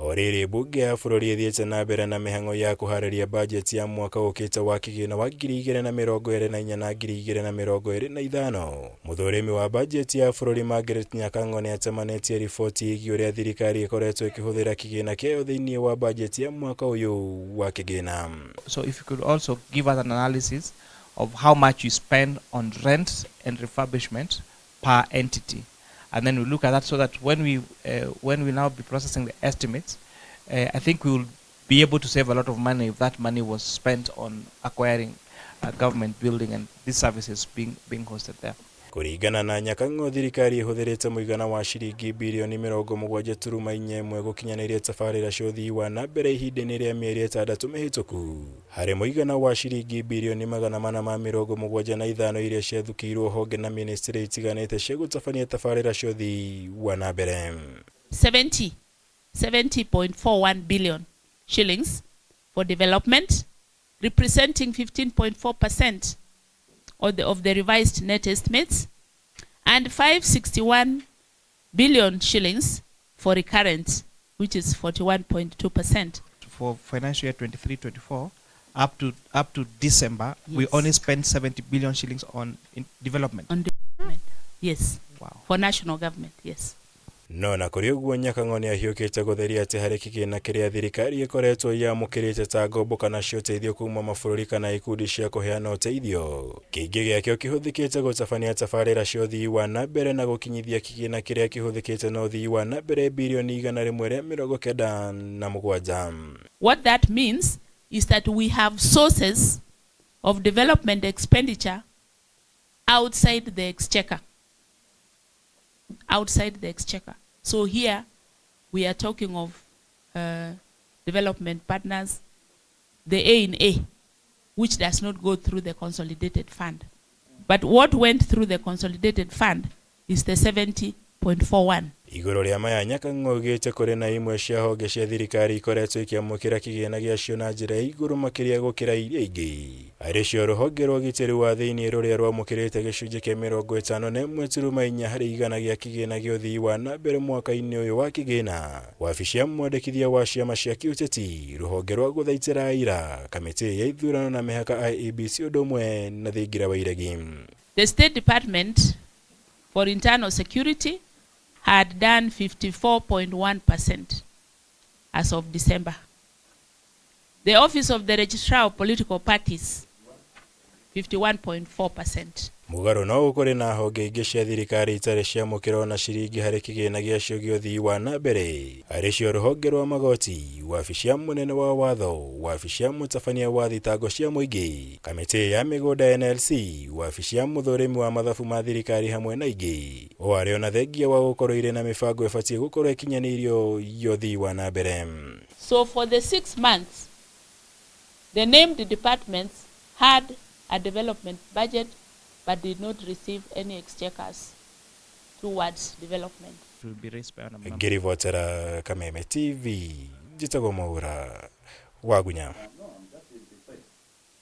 O rĩrĩ mbunge ya bũrũri ĩthiĩte na mbere na mĩhang'o ya kũharĩria bajeti ya mwaka ũkĩte wa kĩgĩna wa 2024 na 2025, mũthũrimi wa bajeti ya bũrũri Margaret Nyakang'o nĩ acemanĩtie riboti ĩgiĩ ũrĩa thirikari ĩkoretwo ĩkĩhũthĩra kĩgĩna kĩayo thĩinĩ wa bajeti ya mwaka ũyũ wa kĩgĩna. So if you could also give us an analysis of how much you spend on rent and refurbishment per entity. And then we look at that so that when we now be processing the estimates, I think we will be able to save a lot of money if that money was spent on acquiring a government building and these services being hosted there. Kũringana na Nyakang'o, thirikari ĩhũthĩrĩte mũigana wa ciringi birioni 70.41 gũkinyanĩria tabarĩra cia ũthii wa na mbere ihinda-inĩ rĩa mĩeri 6 mĩhĩtũku, harĩ mũigana wa ciringi birioni 475 iria ciathukĩirwo honge na ministry itiganĩte cia gũtabania tabarĩra cia ũthii wa na mbere. 70 70.41 billion shillings for development, representing 15.4% of the revised net estimates, and 561 billion shillings for recurrent, which is 41.2%. For financial year 23-24, up to December, we only spent 70 billion shillings on in development. On development. Yes. For national government, yes. No na kũrĩ ũguo, Nyakang'o nĩ ahiũkĩte gũtheria atĩ harĩ kĩgĩna kĩrĩa thirikari ĩkoretwo yamũkĩrĩte ta ngombo kana cia ũteithio kuma mabũrũri kana ikundi cia kũheana ũteithio, kĩingĩ gĩakĩo kĩhũthĩkĩte gũtabania tabarĩra cia ũthii wa na mbere na gũkinyithia kĩgĩna kĩrĩa kĩhũthĩkĩte na ũthii wa na mbere birioni 197. What that means is that we have sources of development expenditure outside the exchequer. Outside the exchequer. So here we are talking of development partners, the A in A, which does not go through the consolidated fund. But what went through the consolidated fund is the 70.41. Igũrũ rĩa maya, Nyakang'o augĩte kũrĩ na imwe cia honge cia thirikari ikoretwo ikĩamũkĩra kĩgĩna gĩacio na njĩra ya igũrũ makĩria gũkĩra iria ingĩ, arĩ cio rũhonge rwa ũgitĩri wa thĩinĩ rũrĩa rwamũkĩrĩte gĩcunjĩ kĩa 51.4% gĩa kĩgĩna gĩa ũthii wa na mbere mwaka-inĩ ũyũ wa kĩgĩna, wabici ya mwandĩkithia wa ciama cia kĩũteti, rũhonge rwa gũthaitĩra aira, kamĩtĩ ya ithurano na mĩhaka IEBC, ũndũ ũmwe na thingira wa iregi. The State Department for Internal Security had done 54.1% as of December. The Office of the Registrar of Political Parties, 51.4%. Mũgarũ no kũrĩ na honge ingĩ cia thirikari itarĩ ciamũkĩra ona ciringi harĩ kĩgĩna gĩacio gĩa ũthii wa na mbere, arĩ cio rũhonge rwa magoti, wabici ya mũnene wa watho, wabici ya mũtabania wa thitango cia mũingĩ, kamĩtĩ ya mĩgũnda NLC, wabici ya mũthũrimi wa mathabu ma thirikari hamwe na ingĩ, o arĩ ona thengia wa gũkorwo irĩ na mĩbango ĩbatiĩ gũkorwo ĩkinyanĩirio ya ũthii wa na mbere. So for the 6 months, the named departments had a development budget but did not receive any exchequers towards development. It will be raised by a number. Ngĩribotera Kameme TV, njĩtagwo Mwaura Wagunya.